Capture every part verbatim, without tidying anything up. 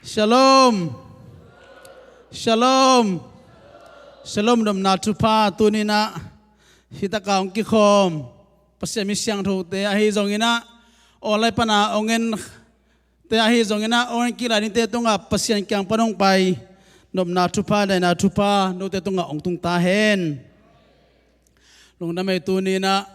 Shalom. Shalom. Shalom, nopna thupha. Tuni-in ah hih takah hong kikhawm Pasian mi siangthote ahi zongin ah, online pan a hong en te ahi zongin ah, online kik lai dingte tungah Pasian kiang pan hong pai nopna thupha, daihna thupha note tungah hong tung ta hen. Lungdam ei. Tuni-in ah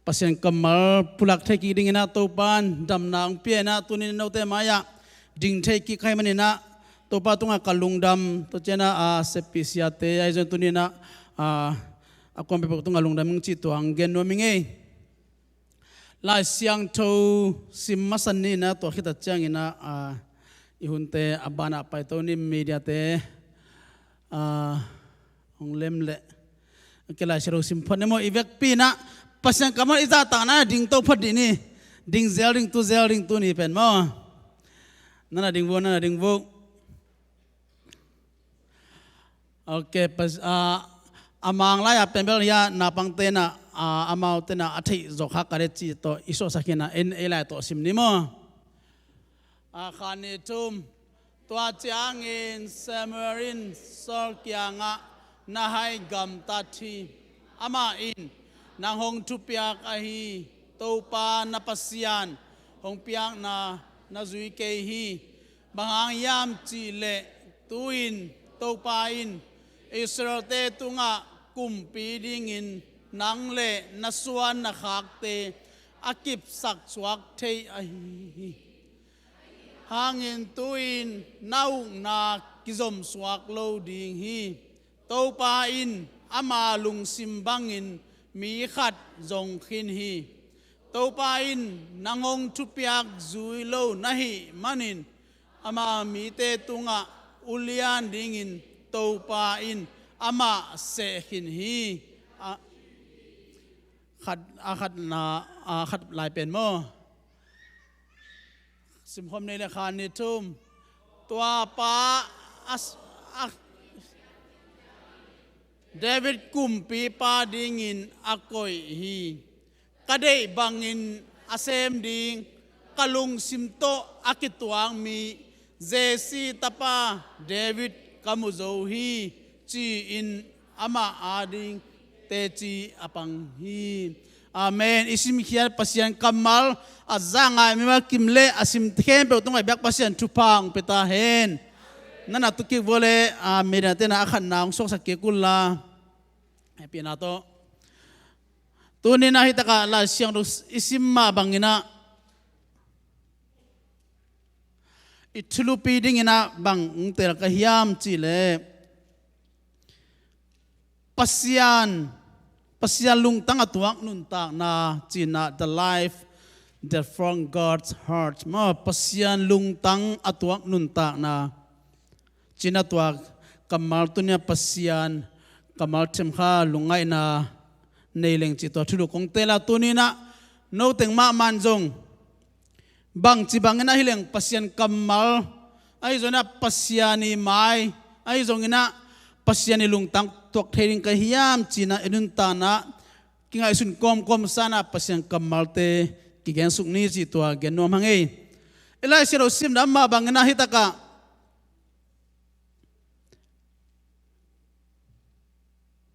Pasian kammal pulak thei kik dingin ah Topa'n damna hong pia in ah, tuni-in note mai-ah ding thei kik ka hih manin ah Topa tungah ka lungdam. Tua ciangin ah, a, seppih siate ahi zongin tuni-in ah, a, a kuampeuh tungah lungdam ing cih tua hong gen nuam ing ei. Lai Siangtho sim masa ni-in ah, tua khit tak ciangin ah, a, i hunte a banah paito ni, mediate, a, hong lem leh. Ok, Lai Siangtho sim phot ni maw, i vekpi-in ah Pasian kammal i zahtakna ding to phot dih ni. Ding zel ding, tu zel ding, tuni pen maw. Na na ding vo, na na ding vo. Ok, pas-, a, a mang lai-a pen bel hia naupangte'n ah, a, amaute'n ah a theih zawk kha ka ding cih tawh i suahsak hi-in ah, en ei lai tawh sim ni maw. A, khat, nih, thum. Tua ciangin Samuel in Saul kiangah, "Na hai gamtat hi. Amah in nang hong thupiak ahi Topa na Pasian hong piakna na zui kei hi. Bang hang hiam cih leh tu-in Topa in Israel-te tungah kumpi dingin nang le na suan na khakte a kipsak suak thei ahi hi. Hangin tu-in na ukna kizomsuak lo ding hi. Topa in ama lungsim bangin mi khat zong khin hi. Topa in nang hong thupiak zui lo na hih manin, ama mite tungah ulian dingin Topa in amah seh khin hi." A, khat, a khatna, a khat lai pen maw. Simkhawm ni leh, khat, nih, thum. Tua pa a, a, David kumpipa dingin a koih hi. Ka deih bangin a sem ding, ka lungsim tawh a kituak mi, Jesse tapa David ka mu zo hi, ci-in amah ading teci a pang hi. Amen. I simkhiat Pasian kammal a za ngai mimal kim le a sim khempeuh tungah i biak Pasian thupha hong pia ta hen. Na na tu kik vua le, a, mediate'n ah a khatna hong suaksak kik un la. Hehpihna tawh. Tuni-in ah hih takah Lai Siangtho i sim mah bangin ah, i thulupi dingin ah bang hong teel ka hiam cih leh, Pasian, Pasian lungtang a tuak nuntakna ci-in ah, the life that from God's heart. Maw, Pasian lungtang a tuak nuntakna ci-in ah, tua kammal tuni-a Pasian kammal themkhat lungngaihna nei leng cih tua thulu kong teel a, tuni-in ah noteng mahmah in zong bangci bangin ahi leng Pasian kammal, ahi zongin ah Pasian i mai, ahi zongin ah Pasian i lungtang tuak thei ding ka hiam ci-in ah i nuntakna kingaihsun kawmkawm sangin ah Pasian kammalte kigensuk ni cih tua gen nuam hang ei. I Lai Siangtho simna mah bangin ah hih takah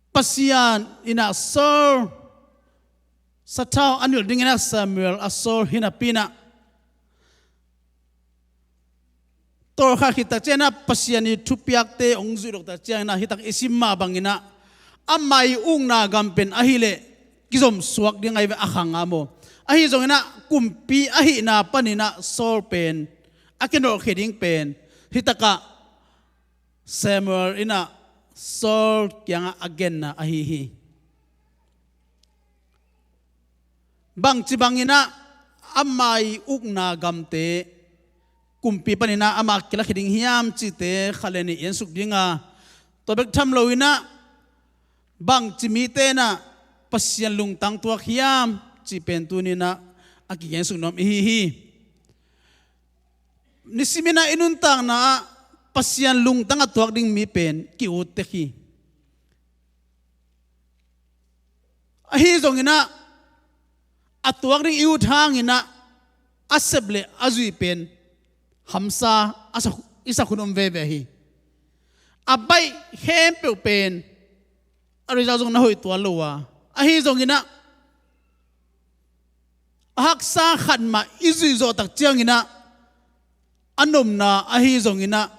Pasian in ah Saul sathau a nilh dingin ah Samuel a sawl hi napi-in ah, tawlkhat khit tak ciangin ah Pasian i thupiakte hong zuih lawh tak ciangin ah, hih tak i sim mah bangin ah, amah i ukna gam pen ahih leh kizomsuak ding ahi ve, a khang a maw. Ahi zongin ah kumpi ahihna panin ah Saul pen a kinawlkhia ding pen hih takah Samuel in ah Saul kiangah a genna ahi hi. Bangci bangin ah amah i ukna gamte kumpi panin ah amah kilakhia ding hiam cihte khat le nih i ensuk ding a, tua bek tham loin ah bangci mite in ah Pasian lungtang tuak hiam cih pen tuni-in ah a kigensuk nuam i hi hi. Nisimin ah i nuntakna ah Pasian lungtang a tuak ding mi pen ki-ut tek hi. Ahi zongin ah a tuak ding i ut hangin ah a sep le a zuih pen hamsa a sa, i sak hun om veve hi. A baih khempeuh pen a result zong na hoih tuan lo a, ahi zonginah a haksa khat mah i zuih zawh tak cianginah a nomna ahi zonginah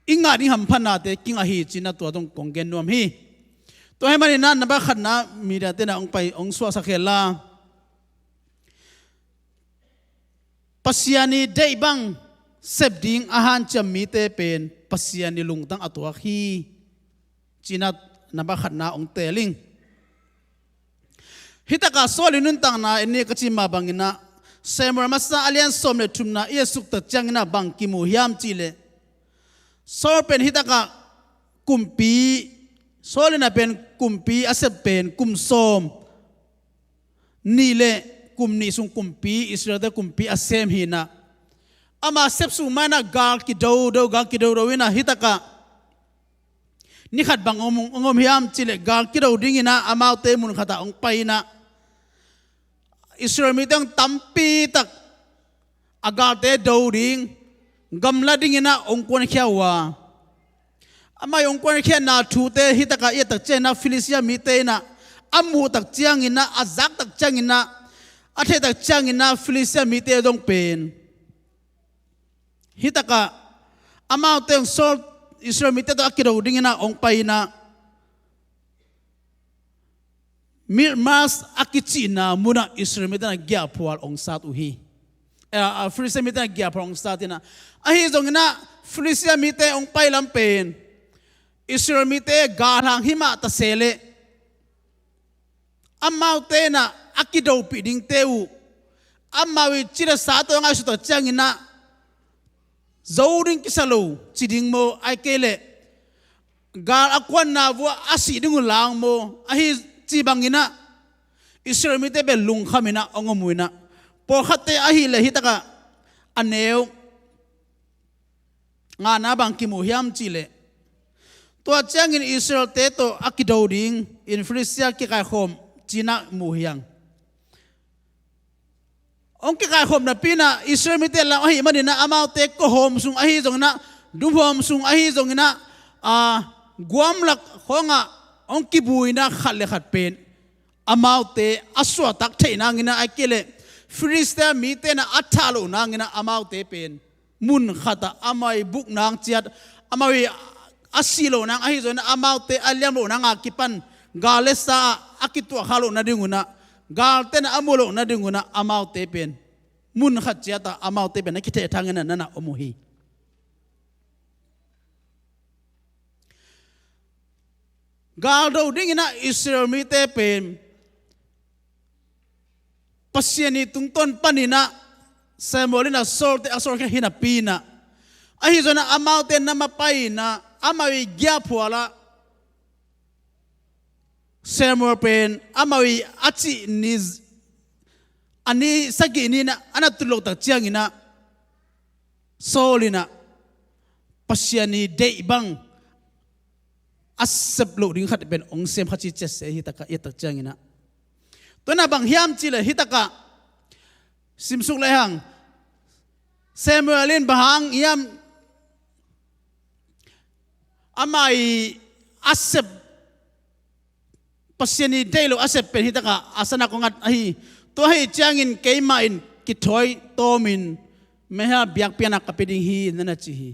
i ngah ding hamphatnate kingah hi cinah tua zong kong gen nuam hi. Tua hi maninah namba khatna media tenah hong pai hong suahsak khel la. Pasian i deih bang sep ding a hanciam mite pen Pasian i lungtang a tuak hi cinah namba khatna hong teel ing. Hitakah Saul i nuntakna en ni ka cih mah banginah Samuel masa a lian sawm le thumna i a suktak cianginah bang kimu hiam cihleh Saul pen hitakah kumpi, Saul inah pen kumpi a sep pen kum sawm nih le kum nih sung kumpi, Israelte kumpi a sem hinah ama sep sung mah inah gal kidodo, gal kidodo inah hitakah ni khat bang hong om hiam cihleh gal kido dinginah amaute mun khatah hong pai inah Israel mite hong tampitak a galte do ding gamla dinginah hong kuankhia uh a, amah i hong kuankhiatna thute hitakah i et tak cianginah Filistia mite inah a muh tak cianginah a zak tak cianginah a theih tak cianginah Filistia mite zong pen hitakah amaute hong Saul Israel mite tawh a kido dinginah hong pai inah Mikmas a kicihna munah Israel mite inah giahphual hong sat uh hi. Eh, a Filistia mite inah giahphual hong sat inah ahi zonginah Filistia mite hong pai lam pen Israel mite galhang himah ta se leh amaute inah a kidopih dingte uh amau i ci le sa tawh a ngaihsut tak cianginah zo ding kisa lo ci ding maw, ahih kei leh gal a kuanna vuah a sih ding uh lang maw, ahi ci banginah Israel mite bel lungkham inah hong om uh inah pawlkhatte ahih leh hitakah a neu ngana bang kimu hiam cihleh tua ciangin Israelte tawh a kido dingin Filistia kikaikhawm cinah mu hiang. Hong kikaikhawm napi inah Israel mite lam ahih maninah amaute kawhawm sung ahi zonginah dumhawm sung ahi zonginah a guamlak khawngah hong kibuinah khat le khat pen amaute a suahtak theih nanginah ahih kei leh Filistia mite inah a thah loh nanginah amaute pen mun khatah amau i buk nang ciat amau i a sih loh nang ahi zonginah amaute a liam loh nanga kipan gal le sa a kituahkhak loh nadingunah galte inah a muh loh nadingunah amaute pen mun khat ciatah amaute pen a kithehthang inah nana om uh hi. Galdo dinginah Israel mite pen Pasian i tungtawn paninah Samuel inah Saulte a sawlkhia hi napi inah ahi zonginah amaute na mapai inah amau i giahphualah Samuel pen amau i a cih ni a ni sagih ni inah a na tut loh tak cianginah Saul inah Pasian i deih bang a sep loh ding khat pen hong sem kha ci ciatse hitakah i et tak cianginah tua inah bang hiam cihleh hitakah simsuk lehang Samuel in bang hang hiam amah i a sep Pasian i deih loh a sep pen hitakah a sana kong at ahi. Tua ahi ciangin keimah in kithawi tawmin meihal biakpiakna ka pia ding hi nana ci hi.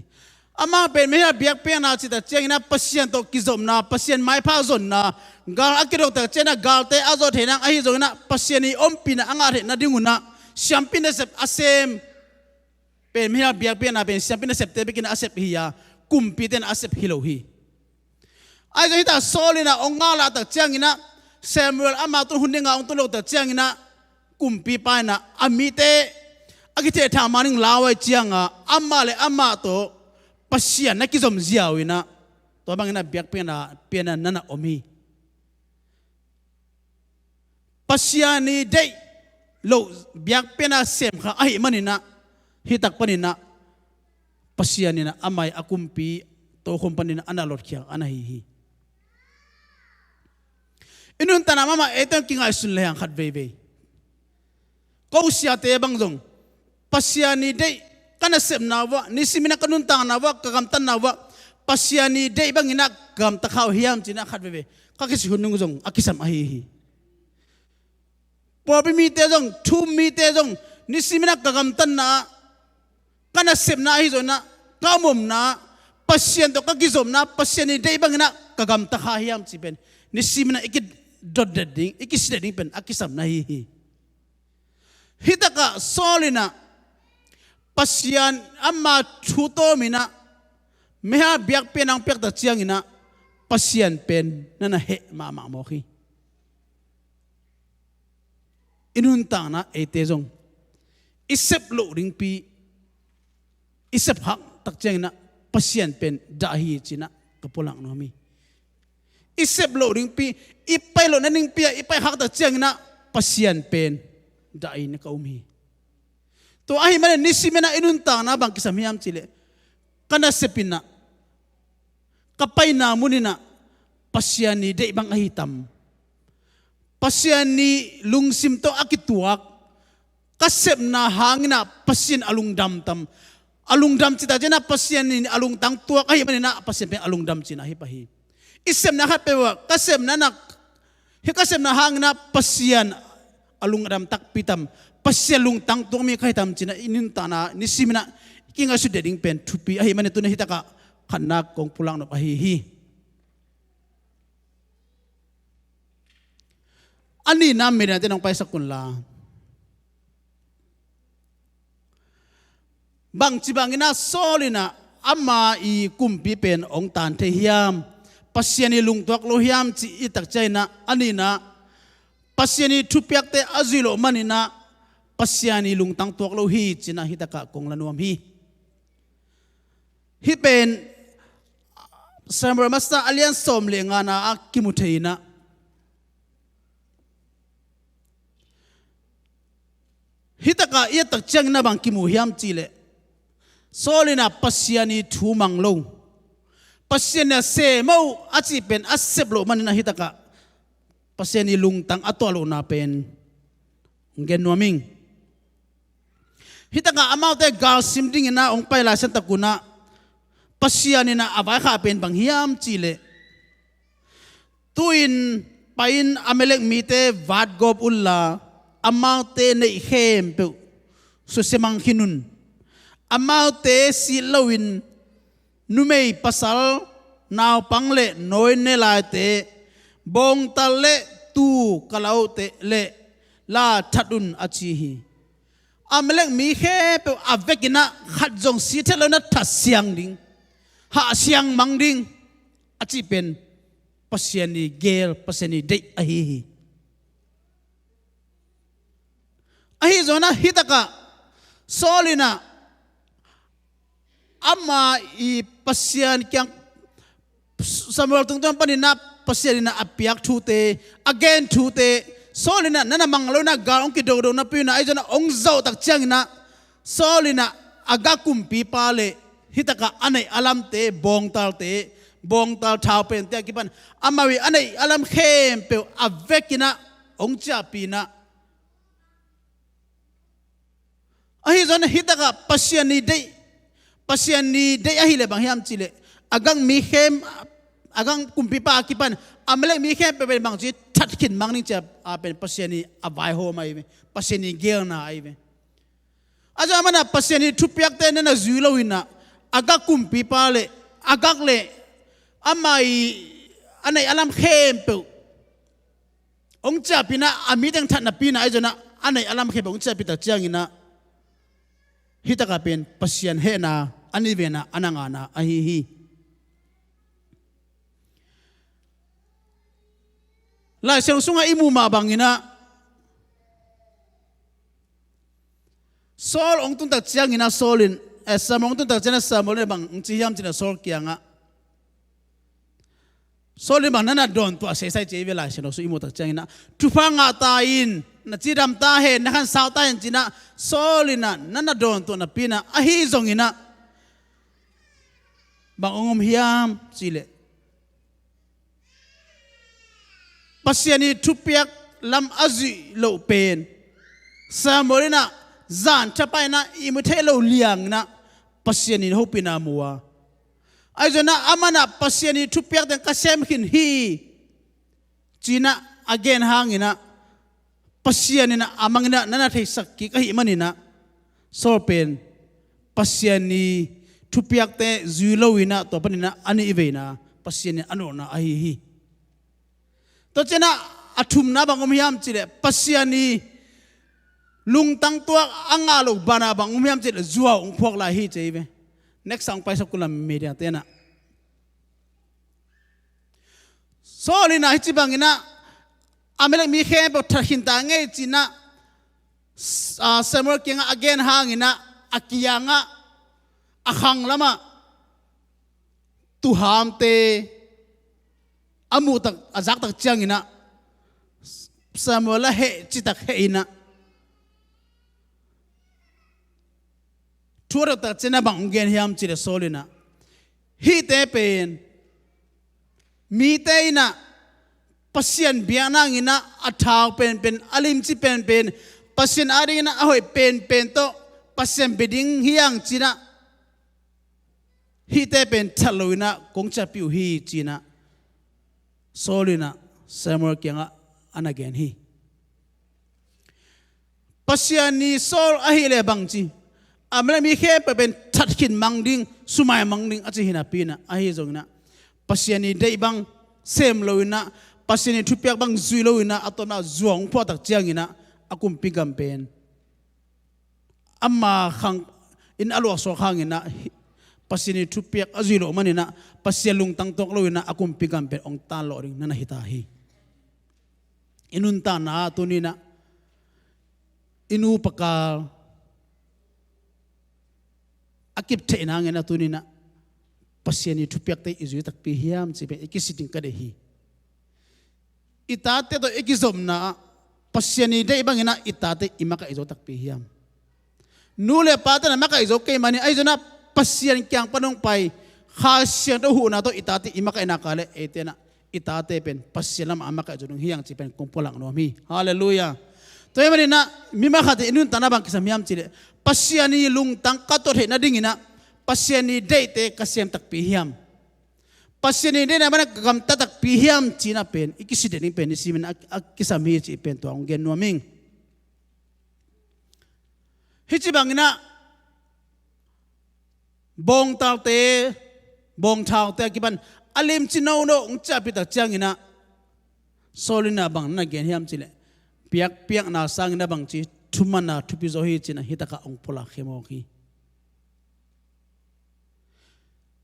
Amah pen meihal biakpiakna cih tak cianginah Pasian tawh kizopna, Pasian maipha zonna, gal a kidok tak cianginah galte a zawh theih nang ahi zonginah Pasian i ompihna a ngah theih nadingunah siampi nasep a sem pen meihal biakpiakna pen siampi nasepte bekin a sep hi a kumpite in a sep hi lo hi. Ahi zong hitakah Saul inah hong ngah lah tak cianginah Samuel amah tun hun dinga hong tun loh tak cianginah kumpipa inah a mite a kithehthang manin lau ahih cianga amah le amah tawh Pasian na kizom ziau inah tua banginah biakpiakna pianna nana om hi. Pasian i deih loh biakpiakna sem kha ahih maninah hitak paninah Pasian inah amah i a kumpi tokhom paninah a na lotkhia a na hi hi. I nuntakna mahmah eite hong kingaihsun lehang khat veivei ko siate bang zong Pasian i deih ka nasepna uah, nisimin ah ka nuntakna uah, ka gamtatna uah Pasian ii deih bangin ah gamta kha uh hiam ci-in ah khat veve ka kisik hun nung zong a kisam ahi hi. Pawlpi mite zong, thu-um mite zong, nisimin ah ka gamtatna ah, ka nasepna ahi zongin ah, ka omomna ah Pasian tawh ka kizopna ah Pasian ii deih bangin ah ka gamta kha hiam cih pen nisimin ah i kidotdet ding, i kisidet ding pen a kisam na hi hi. Hitakah Saul in ah Pasian ama thu tawmin ah miha biakpiakna hong piak tak ciangin ah Pasian pen na na heh mahmah mawk hi. I nuntakna eite zong i sep loh dingpi, i sep khak tak ciangin ah Pasian pen dah hi ci-in ah ka pulak nuam hi. I sep loh dingpi, i pai loh nadingpi ah i pai khak tak ciangin ah Pasian pen dah hi-in ah ka um hi. Tua ahih manin nisimin ah i nuntakna bang kisam hiam cih leh, ka nasep in ah, ka paina mun in ah Pasian ii deih bang ahi tam? Pasian ii lungsim tawh a kituak ka sepna hangin ah Pasian a lungdam tam? A lungdam cih tak ciangin ah Pasian in a lungtang tuak ahih manin ah Pasian pen a lungdam ci-in ah hi pah hi. I sepna khat peuh ah, ka sepna nak, hih ka sepna hangin ah Pasian a lungdam takpi tam, Pasian lungtang tuakmi ka hi tam ci-in ah i nuntakna nisimin ah kingaihsut ding pen thupi ahih manin tuni hitakah khatna kong pulak nop ahi hi. A nihna meriante nong paisak un la. Bangci bangin ah Saul in ah ama ii kumpi pen hong tan thei hiam? Pasian ii lungtuak lo hiam cih i tak ciangin ah, a nihna, Pasian ii thupiakte a zuih loh manin ah Pasian ii lungtang tuak lo hi ci-in ah hitakah kong la nuam hi. Hih pen Samuel Masa a lian sawm le ngana ah kimu thei-in ah, hitakah i et tak ciangin ah bang kimu hiam cih leh, Saul in ah Pasian ii thu mang lo, Pasian ii a sem uh a cih pen a sep loh manin ah hitakah Pasian ii lungtang a tuah lohna pen gen nuam ing. Hitakah amaute galsim dingin ah hong pai lai siangtak un ah Pasian in ah a vaikhak pen bang hiam cih leh, tu-in pai-in Amalek mite vatgawp unla, amaute neih khempeuh susia mang khin un. Amaute sit loin numei, pasal, naupang le nawinne laite, bawngtal le tuu kalaute le la that un, a ci hi. Amalek mi khempeuh a vekin ah khat zong sit het loin ah that siang ding, hah siang mang ding, a cih pen Pasian ii gel, Pasian ii deih ahi hi. Ahi zongin ah hitakah Saul in ah ama ii Pasian kiang, Samuel tungtawn panin ah Pasian in ah a piak thute, a gen thute, Saul in ah na na mang loin ah gal hong kidodo napi-in ah, ahi zongin ah hong zawh tak ciangin ah Saul in ah Agag kumpipa le hitakah a neih a lamte, bawngtalte, bawngtal thaupente a kipan amau ii a neih a lam khempeuh a vekin ah hong ciahpih-in ah, ahi zongin ah hitakah Pasian ii deih, Pasian ii deih ahih leh bang hiam cih leh, Agag mi khem, Agag kumpipa a kipan Amalek mi khempeuh pen bangci that khin mang ding cih a pen Pasian ii a vaihawm ahi ve, Pasian ii gelna ahi ve. Ahi zongin ah Pasian ii thupiakte na na zui loin ah Agag kumpipa le, Agag le ama ii a neih a lam khempeuh hong ciahpih-in ah, a miteng that napi-in ah, ahi zongin ah a neih a lam khempeuh hong ciahpih tak ciangin ah hitakah pen Pasian hehna a ni ven ah a na ngahna ahi hi. Laisiangtho sungah i muh mah bangin ah Saul hong tun tak ciangin ah Saul in, eh, Samuel hong tun tak ciangin ah Samuel in bang hong ci hiam cih leh Saul kiangah, Saul in bang na na dawntuah seisai ci hi ve. Laisiangtho sung i muh tak ciangin ah thupha ngah ta in, na cidam ta hen, na khansau ta hen ci-in ah Saul in ah na na dawntuah napi-in ah, ahi zongin ah bang hong om hiam cih leh, Pasian ii thupiak lam a zuih loh pen Samuel in ah zan thapai-in ah ihmu thei lo liangin ah Pasian in hopihna mu a, ahi zongin ah aman ah Pasian ii thupiakte ka sem khin hi ci-in ah a gen hangin ah Pasian in ah a mangin ah na na theisak kik ahih manin ah Saul pen Pasian ii thupiakte zui loin ah tua panin ah a nih veina Pasian in a nawlna ahi hi. Tua ciangin ah a thumna bang om hiam cih leh Pasian ii lungtang tuak a ngah loh banah bang om hiam cih leh zuau hong phuak lai hi ci hi ve. Next ah hong paisak un la, media te in ah. Saul in ah hih ci bangin ah Amalek mi khempeuh that khin ta ngei ci-in ah, ah, Samuel kiangah a gen hangin ah a kiangah a khang lamah tuuhamte a muh tak, a zak tak ciangin ah Samuel a heh citak heh in ah thu a dot tak ciangin ah bang hong gen hiam cih leh Saul in ah hihte pen mite in ah Pasian biakna dingin ah a thau penpen, a limci penpen, Pasian adingin ah a hoih penpen tawh Pasian bia ding hi hang ci-in ah hihte pen that loin ah kong ciahpih uh hi ci-in ah Saul in ah Samuel kiangah a na gen hi. Pasian ii Saul ahih leh bang ci, Amalek mi khempeuh pen that khin mang ding, sumai mang ding a ci hi napi-in ah, ahi zongin ah Pasian ii deih bang sem loin ah, Pasian ii thupiak bang zui loin ah a tawpna zuau hong phuak tak ciangin ah a kumpi gam pen ama khang in a luahsuak hangin ah Pasian ii thupiak a zui loh manin ah Pasian lungtang tuak loin ah a kumpi gam pen hong tan lawh ding na na hi ta hi. I nuntakna ah tuni-in ah i nu pa kal a kip theihna dingin ah tuni-in ah Pasian ii thupiakte i zui takpi hiam cih pen i kisit ding ka deih hi. I tate tawh i kizopna ah Pasian ii deih bangin ah i tate i makaih zo takpi hiam? Nu le pate na makaih zo kei manin, ahi zongin ah Pasian kiang pan hong pai Kha Siangtho huhna tawh i tate i makaih nak leh eite in ah i tate pen Pasian lamah a makaih zo ding hi hang cih pen kong pulak nuam hi. Halleluiah. Tua ahih manin ah mimal khat in i nuntakna bang kisam hiam cih leh Pasian ii lungtang ka tuah theih nadingin ah Pasian ii deihte ka sem takpi hiam? Pasian ii deihna bangin ah ka gamtat takpi hiam cih na pen i kisit ding pen nisimin a, a kisam hi cih pen tua hong gen nuam ing. Hih ci bangin ah bawngtalte, bawngthaute a kipan a limci nono hong ciahpih tak ciangin ah Saul in ah bang na gen hiam cih leh biakpiakna sangin ah bang ci, thumanna thupi zaw hi ci-in ah hih takah hong pulak khia mawk hi.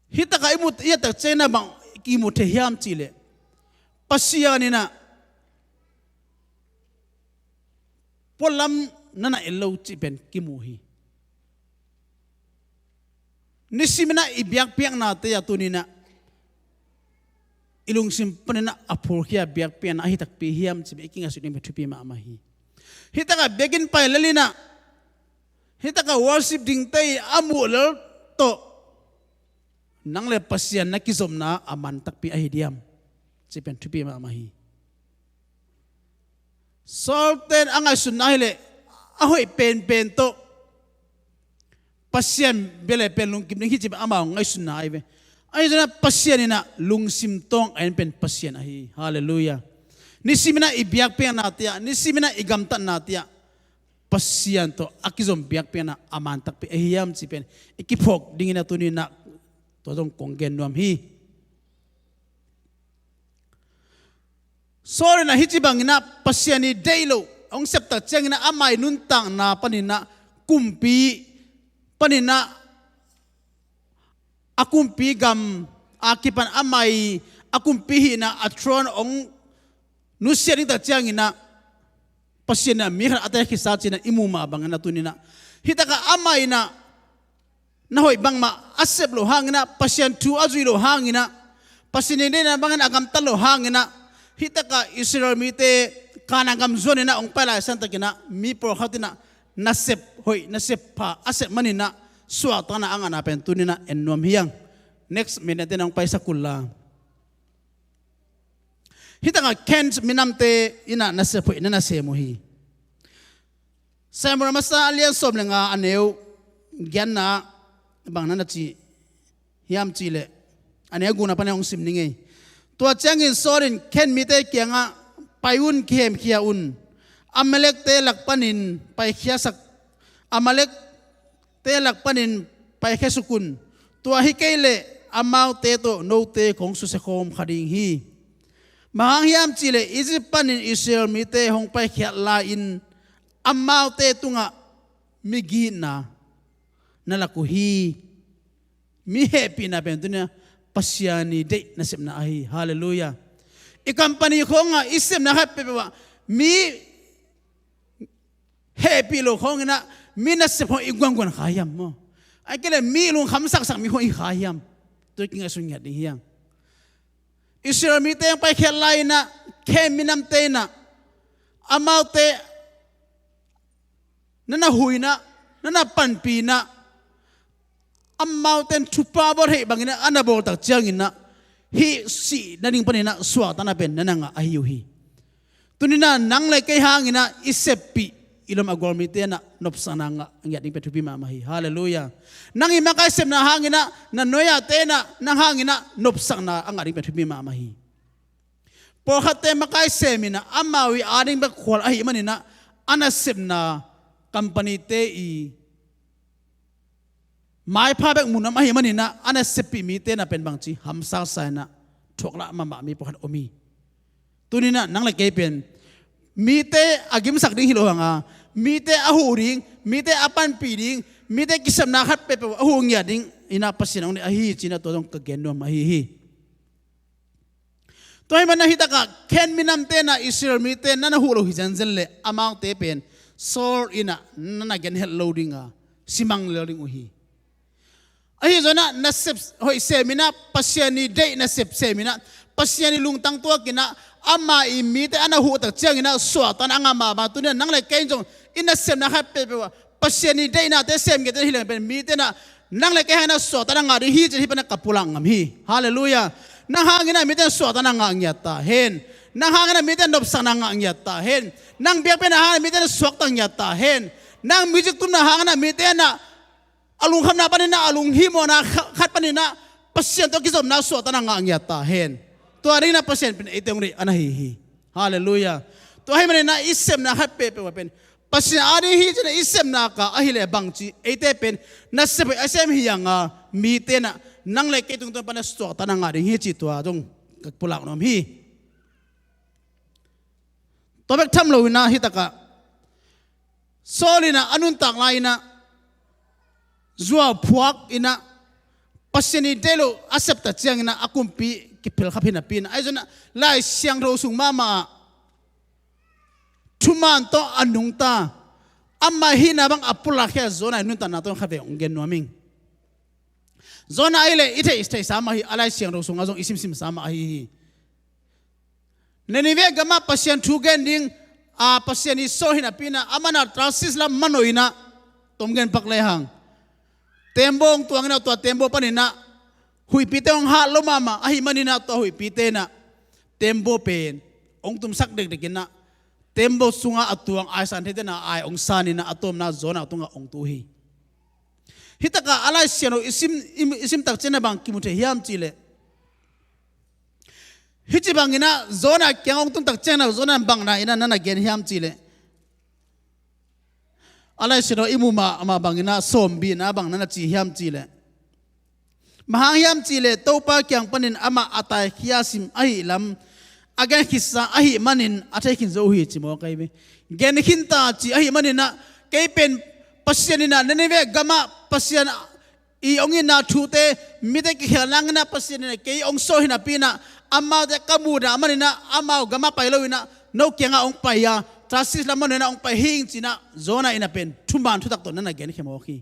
Hih takah i mu, i et tak ciangin ah bang kimu thei hiam cih leh Pasian in ah pualam na na en lo cih pen kimu hi. Nisimin ah i biakpiaknate ah tuni-in ah i lungsim panin ah a phurkhia biakpiakna ahi takpi hiam cih pen i kingaihsut ding pen thupi mahmah hi. Hih takah biakinn pai lel in ah, hih takah worship dingte ii a muh lel tawh nang le Pasian na kizopna a man takpi ahi diam cih pen thupi mahmah hi. Saul-te in a ngaihsutna ahih leh a hoih penpen tawh Pasian bia leh pen lungkim ding hi cih pen amau ngaihsutna ahi ve. Ahi zongin ah Pasian in ah lungsim tawng a en pen Pasian ahi hi. Halleluiah. Nisimin ah i biakpiaknate ah, nisimin ah i gamtatnate ah Pasian tawh a kizom biakpiakna a man takpi ahi hiam cih pen i kiphawk dingin ah tuni-in ah tua zong kong gen nuam hi. Saul in ah hih ci bangin ah Pasian ii deih loh hong sep tak ciangin ah ama ii nuntakna panin ah kumpi panin ah a kumpi gam a kipan ama ii a kumpi hihna a throne hong nusia ding tak ciangin ah Pasian in ah mi khat a teel khitsa ci-in ah i muh mah bangin ah tuni-in ah hih takah amah in ah na hoih bangmah a sep loh hangin ah, Pasian thu a zuih loh hangin ah, Pasian ii deihna bangin a gamtat loh hangin ah, hih takah Israel mite Kanaan gam zuanin ah hong pai lai santakin ah mi pawlkhat in ah nasep hoih nasep pha a sep manin ah suahtakna a ngahna pen tuni-in ah en nuam hi hang. Next minute in ah hong paisak un la. Hih takah Ken minamte in ah nasep hoih na na sem uh hi. Samuel masa a lian sawm le nga a neu giatna ah bang na na ci hiam cihleh, a neu gukna pan hong sim ning ei. Tua ciangin Saul in Khen mite kiangah, "Pai un, kihemkhia un. Amalekte lak panin paikhiasak, Amalekte lak panin paikhiasuk un. Tua hi kei leh amaute tawh note kong susia khawm kha ding hi. Bang hang hiam cihleh Egypt panin Israel mite hong paikhiat lai-in amaute tungah migitna na lak uh hi." Mi hehpihna pen tuni-a Pasian i deih nasepna ahi. Halleluiah. I company khawngah i sepna khat peuhpeuh ah mi hehpih lo khawnginah mi nasep khawng i guanguan kha hiam maw? Ahih kei leh mi lungkham saksak mi khawng i kha hiam? Tua i kingaihsun ngiat ding hi hang. Israel mite hong paikhiat lai-inah Khen minamte inah amaute na na huinah, na na panpinah, amaute in thupha bawl theih banginah a na bawltak cianginah hih sih nading paninah suahtakna pen na na ngah ahi uh hi. Tuninah nang le kei hanginah i seppih i lom a gual mite inah nopsakna ngah ngiat ding pen thupi mahmah hi. Halleluiah. Nang i makai sepna hanginah na nuai-ate inah nang hanginah nopsakna a ngah ding pen thupi mahmah hi. Pawlkhatte makai seminah amau i ading bek khual ahih maninah a nasepna company-te i maipha bek muhnam ahih maninah a naseppih mite na pen bangci hamsasa inah thuaklah mahmah mi pawlkhat om hi. Tuninah nang le kei pen mite a gimsak ding hi lo hanga, mite a huh ding, mite a panpih ding, mite kisapna khat peuhpeuh a huh ngiat ding inah Pasian hong deih ahi cinah tua zong ka gen nuam ahi hi. Tua ahih manin hih takah Khen minamte inah Israel mite na na huh lo hi zenzen leh amaute pen Saul inah na na genhet lo dinga simang lel ding uh hi. Ahi zonah nasep hoih seminah Pasian i deih nasep seminah Pasian i lungtang tuakinah ama i mite a na huhtak cianginah suahtakna a ngah mahmah tuninah nang le kei in zong i nasepna khat peuhpeuh ah Pasian i deihnate sem ngiat ding hi leng pen mite inah nang le kei hanginah suahtakna ngah ding hi cin hih panah ka pulak ngam hi. Halleluiah. Nang hanginah mite in suahtakna ngah ngiat ta hen. Nang hanginah mite in nopsakna ngah ngiat ta hen. Nang biakpiakna hanginah mite in suakta ngiat ta hen. Nang music tumna hanginah mite inah a lungkhamna paninah a lunghimawhna kha-, khat paninah Pasian tawh kizopna suahtakna ngah ngiat ta hen. Tua dinginah Pasian pen eite hong deih a na hi hi. Halleluiah. Tua ahih maninah i sepna khat peuhpeuh ah pen Pasian ading hi cinah i sepna ka ahih leh bangci eite pen nasep hoih a sem hi hanga mite inah nang le kei tungtawn panah suahtakna ngah ding hi cih tua zong ka pulak nuam hi. Tua bek tham loinah hih takah Saul inah a nuntak lai-inah zuau phuak inah Pasian i deih loh a septa cianginah a kumpi kiphel khap hi napi inah ahi zonah Lai Siangtho sung mahmah ah thuman tawh a nungta ama hihna bang a pulakkhia Jonah i nuntakna tawh khatvei hong gen nuam ing. Jonah ahih leh i theih, theihsa mah hi, a Lai Siangtho sungah zong i simsimsa mah ahi hi. Nineveh gamah Pasian thu gen ding a Pasian i sawl hi napi inah amanah Tarsis lam manawh inah tom gen pak lehang tembaw hong tuang inah tua tembaw paninah huihpite hong hat lo mahmah ahih maninah tua huihpite inah tembaw pen hong tumsak dekdek inah tembaw sungah a tuang aisan theite inah ai hong san inah a tawpna Jonah tungah hong tu hi. Hih takah a Lai Siangtho i sim, i, i simtak ciangin bang kimu thei hiam cihleh hih ci banginah Jonah kiang hong tuntak ciangin Jonah in bang na inah na na gen hiam cihleh a Lai Siangtho i mu mahmah banginah sawm bihna bang na na ci hiam cihleh bang hang hiam cihleh Topa kiang panin amah a taikhia sim ahih lam a gen khitsa ahih manin a thei khin zo uh hi ci mawk ahi ve. Gen khin ta ci ahih maninah kei pen Pasian inah Nineveh gamah Pasian i hong itna thute mite kikhel nanginah Pasian inah kei hong sawl hi napi inah amaute ka muhna maninah amau gamah pai lo inah no kiangah hong pai a Tarsis lam manawh inah hong pai hi ing cinah Jonah inah pen thuman thutak tawh na na genkhia mawk hi.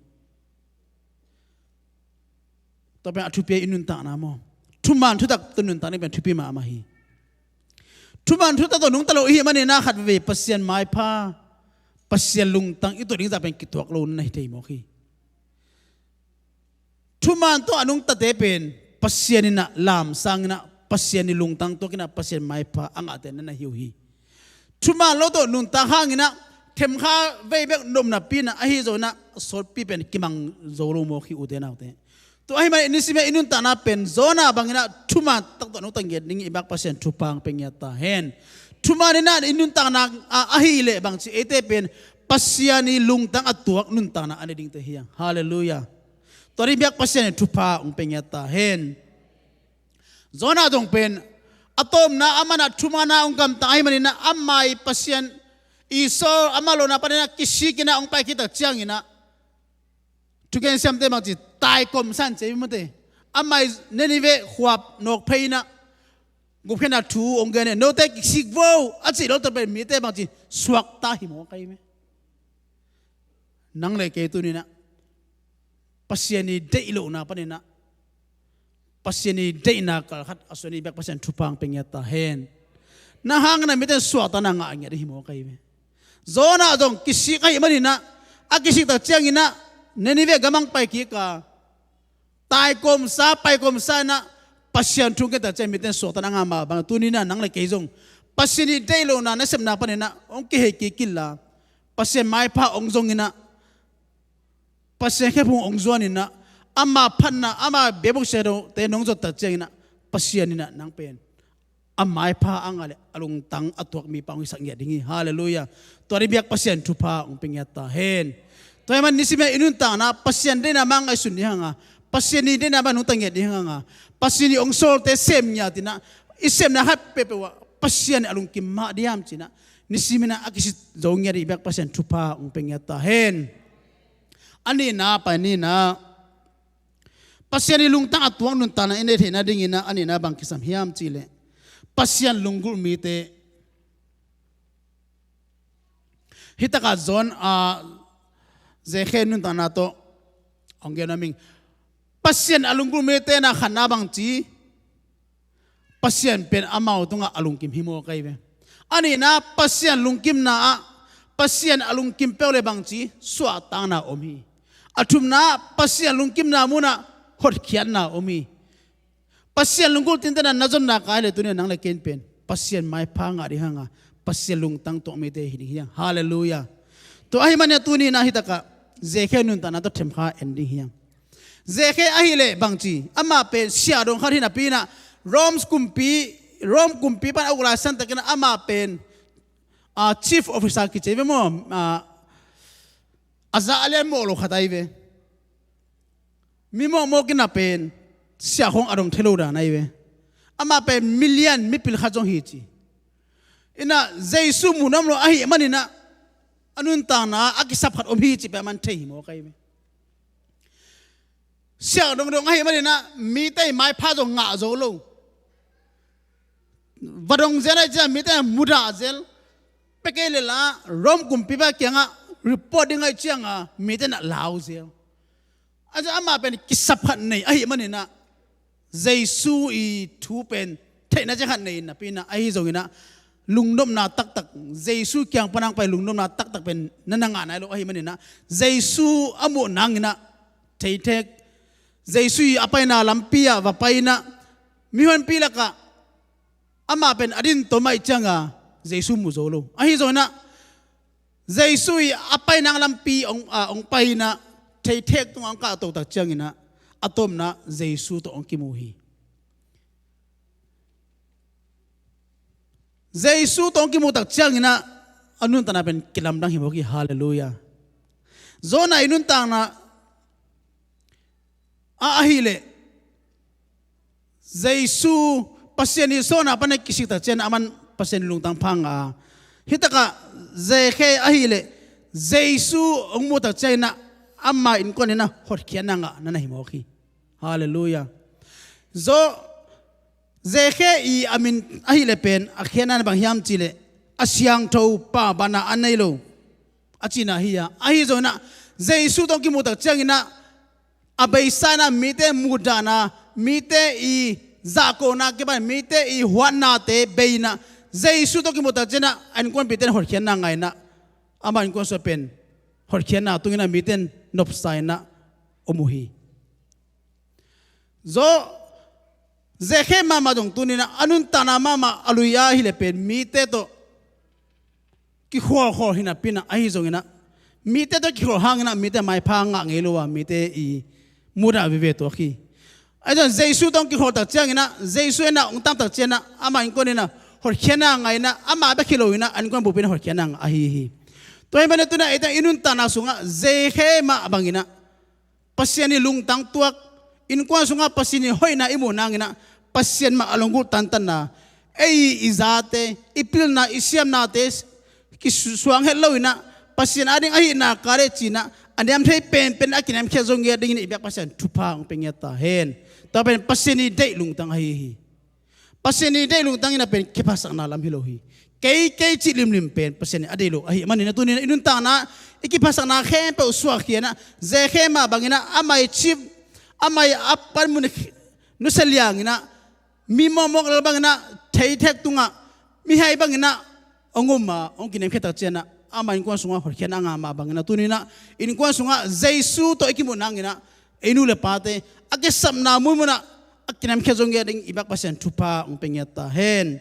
Tua pen a thupi a i nuntakna maw? Thuman thutak tawh nuntak ding pen thupi mahmah hi. Thuman thutak tawh nungta lo i hih maninah khatvei Pasian maipha Pasian lungtang i tuah ding zah pen kituak lo na hi thei mawk hi. Thuman tawh a nungtate pen Pasian inah lamsang inah Pasian i lungtang tuak inah Pasian maipha a ngahte na na hi uh hi. Thuman lo tawh nuntak hanginah themkha vei bek nopna pi-in ah, ahi zongin ah sawtpi pen kimang zo lo mawk hi, ute naute. Tua ahih manin nisim i nuntakna pen Jonah bangin ah thuman taktak nungta ngiat ding i biak Pasian thupha hong pia ngiat ta hen. Thuman in ah i nuntakna ah ahih leh bangci, eite pen Pasian i lungtang a tuak nuntakna a nei dingte hi hang. Halleluiah. Tua ding biak Pasian in thupha hong pia ngiat ta hen. Jonah zong pen a tawpna ah amah in ah thuman a hong gamtang ahih manin ah ama i Pasian, Isor, ama lawmna panin ah kisik in ah hong pai khit tak ciangin ah, thugen siamte bangci, taikom sa in ci hi mate. Ama i Nineveh khua nawk phei in ah gupkhiatna thu hong gen in, note kisik vo a cih lo tawh pen mite bangci, suakta hi mawk hi ve. Nang le kei tuni-in ah Pasian i deih lohna panin ah Pasian i deihna kalkhat a suan i biak Pasian thupha hong pia ngiat ta hen. Nang hangin ah mite in suakta na ngah ngiat hi mawk hi ve. Jonah zong kisik ahih manin ah, a kisik tak ciangin ah Nineveh gam ah hong pai kik a, taikom sa, paikom sa in ah Pasian thu hong gen tak ciang mite in suakta na ngah mah bang, tuni-in ah nang le kei zong Pasian i deih lohna nasepna panin ah hong kihei kik inla, Pasian maipha hong zong in ah, Pasian khephung hong zuan in ah, ama phatna, ama biakbuk siate nong zot tak ciangin ah, Pasian in ah nang pen a maipha a ngah leh a lungtang a tuak mipa hong hisak ngiat ding hi. Halleluiah. Tua ding biak Pasian thupha hong pia ngiat ta hen. Tua ahih manin nisim i nuntakna Pasian deihna mah ngaihsun ding hi hang a, Pasian i deihna mah nungta ngiat ding hi hang a, Pasian i hong sawlte sem ngiat in ah, i sepna khat peuhpeuh ah Pasian a lungkim mah diam ci-in ah, nisim in ah a kisit zo ngiat i biak Pasian thupha hong pia ngiat ta hen. A nihna, pai nihna, Pasian i lungtang a tuak nuntakna i neih theihna dingin ah a nihna bang kisam hiam cih leh, Pasian lunggulh mite. Hi tak ah John, a, Zekhia nuntakna tawh hong gen nuam ing. Pasian a lunggulh mite na khatna bangci, Pasian pen amau tungah a lungkim hi mawk hi ve. A nihna, Pasian lungkimna ah, Pasian a lungkim peuh leh bangci, suahtakna om hi. A thumna, Pasian lungkimna munah hotkhiatna om hi. Pasian lunggulh tinten a na zonna kai leh tuni-in nang le kei in pen Pasian maipha ngah ding hi hang a, Pasian lungtang tuak mite hi ding hi hang. Halleluiah. Tua ahih manin ah tuni-in ah hi tak ah Zekhia nuntakna tawh themkha en ding hi hang. Zekhia ahih leh bangci, amah pen siahdong khat hi napi-in ah, Rome kumpi, Rome kumpi pan a uk lai santakin ah amah pen, a, chief officer kici ve maw, a, a za a lian mawh lo khat ahi ve. Mi mawkmawk in ah pen siah khawng a dong thei lo dan ahi ve. Amah pen milian mipil khat zong hi ci. In ah Jesu mu nuam lo ahih manin ah a nuntakna a kisap khat om hi cih pen amah in thei hi mawk ahi ve. Siah dongdong ahih manin ah mite i maipha zong ngah zo lo. Va dong zel ahih ciang mite in mudah zel. Pia kei leh la Rome kumpipa kiangah report ding ahih ciangah mite in ah lau zel. Ahi zong amah pen kisap khat nei ahih manin ah Jesu i thu pen theihna ciang khat nei napi-in ah, ahi zongin ah lungnopna taktak, Jesu kiang pan hong pai lungnopna taktak pen na na ngah nai lo ahih manin ah, Jesu a muh nangin ah theithek, Jesu i a paina lampi ah va pai-in ah mihuanpi lakah amah pen a din tom ahih ciangah Jesu mu zo lo. Ahi zongin ah Jesu i a paina lampi hong, a, hong pai-in ah theithek tungah hong kahto tak ciangin ah a tawpna Jesu tawh hong kimu hi. Jesu tawh hong kimu tak ciangin ah a nuntakna pen kilamdang hi mawk hi. Halleluiah. Jonah i nuntakna a, ahih leh Jesu, Pasian i sawlna pan a kisik tak ciangin ah aman Pasian i lungtang pha ngah a, hi tak ah Zekhia ahih leh Jesu hong mu tak ciangin ah ama innkuan in ah hotkhiatna ngah na na hi mawk hi. Halleluiah. Zo, Zekhia i a min ahih leh pen a khiatna bang hiam cih leh a siangtho pa banah a nei lo a cihna hi a, ahi zongin ah Jesu tawh hong kimu tak ciangin ah a beisa in ah mite muhdahna, mite i zahkona kipan, mite i huatnate bei-in ah Jesu tawh kimu tak ciangin ah a innkuanpihte in hotkhiatna ngah in ah ama innkuan sung pen hotkhiatna tungin ah mite in nopsa in ah om uh hi. Zo, Zekhia mahmah zong tuni-in ah a nuntakna mahmah a lui ahih leh pen mite tawh kikholkhol hi napi-in ah, ahi zongin ah mite tawh kikholh hangin ah mite maipha ngah ngei lo a, mite i mudah veve tuak hi. Ahi zongin Jesu tawh kikholh tak ciangin ah, Jesu in ah hong tang tak ciangin ah, ama innkuan in ah hotkhiatna ngah in ah, ama bek hi lo in ah, a innkuan bupin ah hotkhiatna ngah ahi hi. Tua ahih manin tuni-in ah eite i nuntakna sungah Zakhia mah bangin ah Pasian i lungtang tuak, innkuan sungah Pasian i hoihna i muh nangin ah, Pasian mah a lunggulh tantanna, ei i zate, i pilna, i siamnate kisuang het lo in ah, Pasian ading ahihna ka leh ci-in ah, a niam thei penpen a kiniamkhiat zo ngiat dingin i biak Pasian thupha hong pia ngiat ta hen. Tua pen Pasian i deih lungtang ahi hi. Pasian i deih lungtang in ah pen kiphasakna lam hi lo hi. Kei, kei cih limlim pen Pasian in a deih lo ahih manin ah tuni-in ah i nuntakna, i kiphasakna khempeuh suahkhia in ah, Zakhia mah bangin ah, ama i cip, ama i a panmun nusia liangin ah, mi mawkmawk lel bangin ah, theithek tungah mihai bangin ah hong um a, hong kiniamkhiat tak ciangin ah, ama innkuan sungah hotkhiatna a ngah mah bangin ah, tuni-in ah innkuan sungah Jesu tawh i kimuh nangin ah, ei nu le pate a kisapna munmun ah a kiniamkhiat zo ngiat ding i biak Pasian thupha hong pia ngiat ta hen.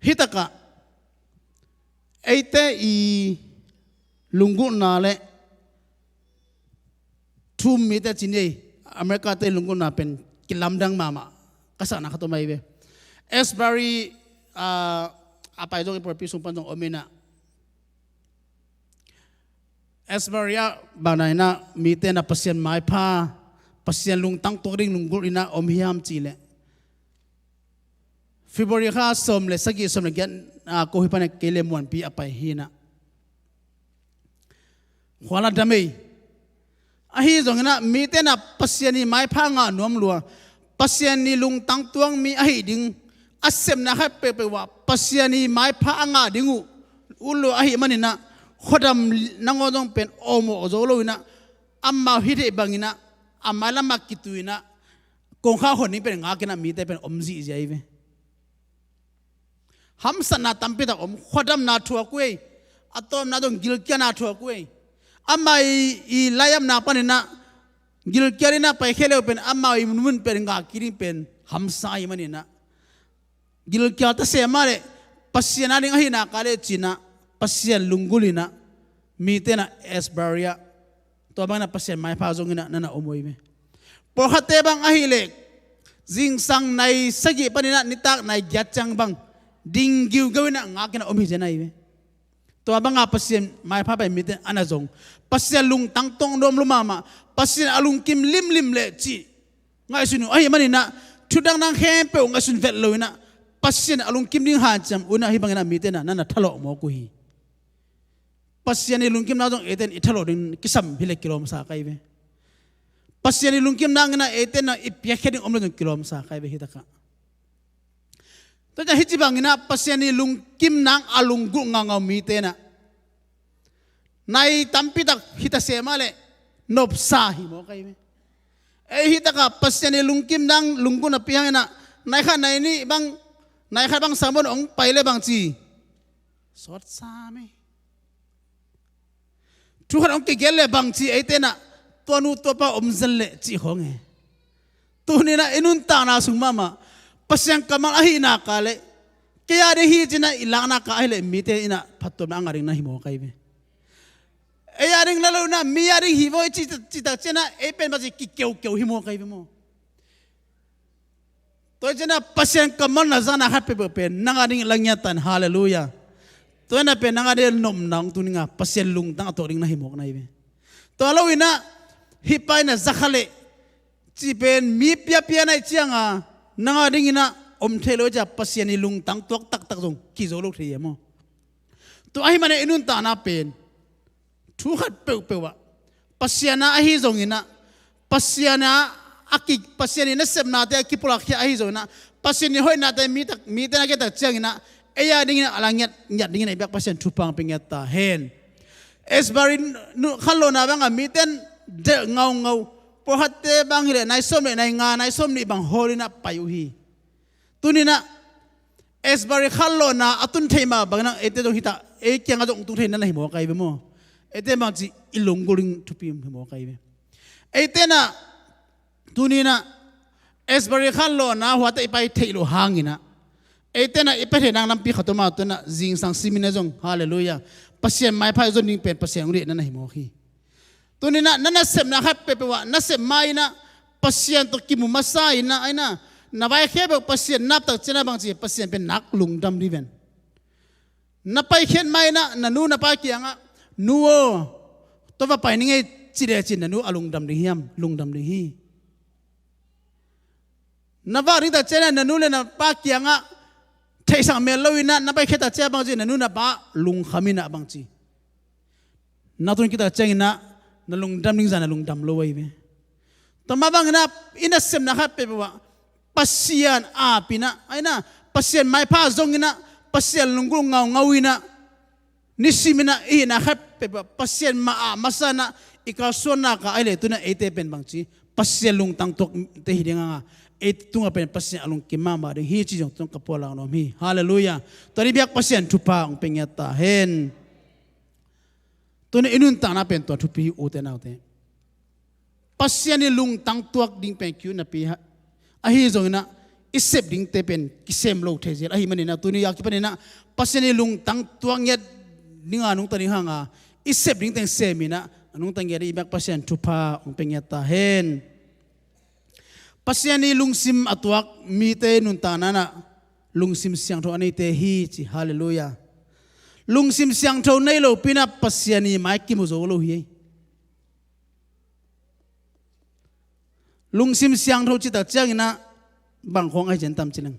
Hi takah eite i lunggulhna le thu-um mite ci ni ei, America-te i lunggulhna pen kilamdang mahmah ka sakna khat om ahi ve. Asbury, ah, a pai zong i pawlpi sung pan zong om in ah, Asbury ah bang na in ah mite in ah Pasian maipha, Pasian lungtang tuak ding lunggulh in ah om hiam cih leh, February kha sawm le sagih, sawm le giat, ah, ko hi pan ah kei le Muanpi a pai hi in ah, khua la dam ei. Ahi zongin ah mite in ah Pasian i maipha ngah nuam lua, Pasian i lungtang tuak mi ahih ding a sepna khat peuhpeuh ah Pasian i maipha a ngah ding uh ut lua ahih manin ah, khuadam nangawn zong pen awmawh zo lo in ah, amau hih theih bangin ah, a mailam ah kitu in ah, kongkhak hon ding pen ngak in ah mite pen om zihziah hi ve. Hamsatna tampi tak om, khuadamna thuak uh ei, a tawpna zong gilkialna thuak uh ei. Ama i, i laiapna panin ah gilkial in ah paikhia le uh pen ama i munmun pen ngak kik ding pen hamsa ahih manin ah, gilkial ta se mah leh, Pasian ading ahihna ka leh ci-in ah, Pasian lunggulh in ah, mite in ah Asbury ah tua bangin ah Pasian maipha zong in ah na na om uh hi ve. Pawlkhatte bang ahih leh zingsang nai sagih panin ah nitak nai giat ciang bang ding giugeu in ah ngak in ah om hi zen ahi ve. Tua banga Pasian maipha pai mite in ah a na zong, Pasian lungtang tuak nuam lua mahmah, Pasian a lungkim limlim leh cih ngaihsun uh ahih manin ah, thu dangdang khempeuh ngaihsun vet lo in ah, Pasian a lungkim ding hanciam uh in ah, hih bangin ah mite in ah na na thalawh mawk uh hi. Pasian i lungkimna zong eite in i thalawh ding kisam hi leh kilawmsa ka hi ve. Pasian i lungkim nangin ah eite in ah i piakkhiat ding om lo zong kilawmsa ka hi ve hi takah. Tua ciang hih ci bangin ah Pasian i lungkim nang a lunggulh ngaungau mite in ah, nai tampi tak hi ta se mah leh nopsa hi mawk ahi ve. Ei hi takah Pasian i lungkim nang lunggulh napi hangin ah, nai khat nai nih bang, nai khat bang sermon hong pai leh bang ci, sawtsa mei. Thu khat hong kigen leh bang ci, eite in ah tua nu tua pa om zen leh cih khawng e. Tuni in ah i nuntakna sung mahmah Pasian kammal ahihna ka leh, kei a ding hi ci-in ah i lakna ka ahih leh mite in ah phattuamna a ngah ding na hi mawk ahi ve. Ei a ding la lo in ah mi a ding hi vaw i cih, cih tak ciang ah ei pen bang ci kikeukeu hi mawk ahi ve maw. Tua hi ciangin ah Pasian kammal na zangna khat peuhpeuh pen nang a dingin la ngiat ta in, halleluiah. Tua hi na pen nang a dingin nopna hong tun ding a, Pasian lungtang a tuak ding na hi mawk na hi ve. Tua lo in ah hih pa in ah za kha leh cih pen mi piapia na hih ciang a, nang a dingin ah om thei lo hi ciang Pasian i lungtang tuak taktak zong kizo lo thei hi maw. Tua ahih manin i nuntakna pen thu khat peuhpeuh ah Pasian a ahi zongin ah, Pasian a, a ki, Pasian i nasepnate a kipulakkhia ahi zongin ah, Pasian i hoihnate mi tak, mite na gen tak ciangin ah, ei a dingin ah a la ngiat, ngiat dingin ah i biak Pasian thupha hong pia ngiat ta hen. Asbury nu khanlawhna bangah mite in delh ngaungau, pawlkhatte bang hi leh nai sawm leh nai nga, nai sawm nih bang hawl in ah pai uh hi. Tuni in ah Asbury khanlawhna a tun thei mah bangin ah eite zong hi ta, ei kiangah zong tung thei na na hi mawk ahi ve maw. Eite bang ci i lunggulh ding thupi hi mawk ahi ve. Eite in ah tuni in ah Asbury khanlawhna huate i pai theih loh hangin ah, Eite na i pia thei nang lampi khat om a, tu na zingsang simin a zong, halleluiah, Pasian maipha i zon ding pen Pasian hong deihna na hi mawk hi. Tuni na na nasepna khat peuhpeuh ah nasep ma-in ah Pasian tawh kimu masa in ah, ai na, na vaikhia peuh Pasian naptak ciang ah bangci, Pasian pen nak lungdam dih ven. Na paikhiat ma-in ah na nu na pa kiangah, "Nu aw, tua va pai ning ei," ci lecin na nu a lungdam ding hiam? Lungdam ding hi. Na vak ding tak ciang ah na nu le na pa kiangah theihsak mel lo in ah na paikhiat tak ciang ah bangci, na nu na pa lungkham in ah bangci. Na tun kitak ciangin ah na lungdam ding zah na lungdam lo ahi ve. Tua mah bangin ah i nasepna khat peuhpeuh ah Pasian ap in ah, ai na, Pasian maipha zong in ah, Pasian lunggulh ngaungau in ah, nisimin ah i hihna khat peuhpeuh ah Pasian mah ap masa in ah i kalsuan nak a, ai le tu na eite pen bangci, Pasian lungtang tuakte hi ding a, ei tungah pen Pasian a lungkim mahmah ding hi ci zong tun ka pualang nuam hi. Halleluiah. Tua ni biak Pasian thupha hong pia ngiat ta hen. Tuni i nuntakna pen tua thupi hi, ute naute. Pasian i lungtang tuak ding pen kiu napi ha, ahi zongin ah i sep dingte pen kisem lo thei zel ahih manin ah, tuni a kipanin ah Pasian i lungtang tuak ngiat ding a nungta ding hang a, i sep ding teng sem in ah a nungta ngiat ding i biak Pasian thupha hong pia ngiat ta hen. Pasian i lungsim a tuak mite nuntakna in ah lungsim siangtho a neite hi ci, halleluiah. Lungsim siangtho nei lopi in ah Pasian i mai kimu zo lo hi. Lungsim siangtho citak ciangin ah bang khawng ahi cian tam ci leng,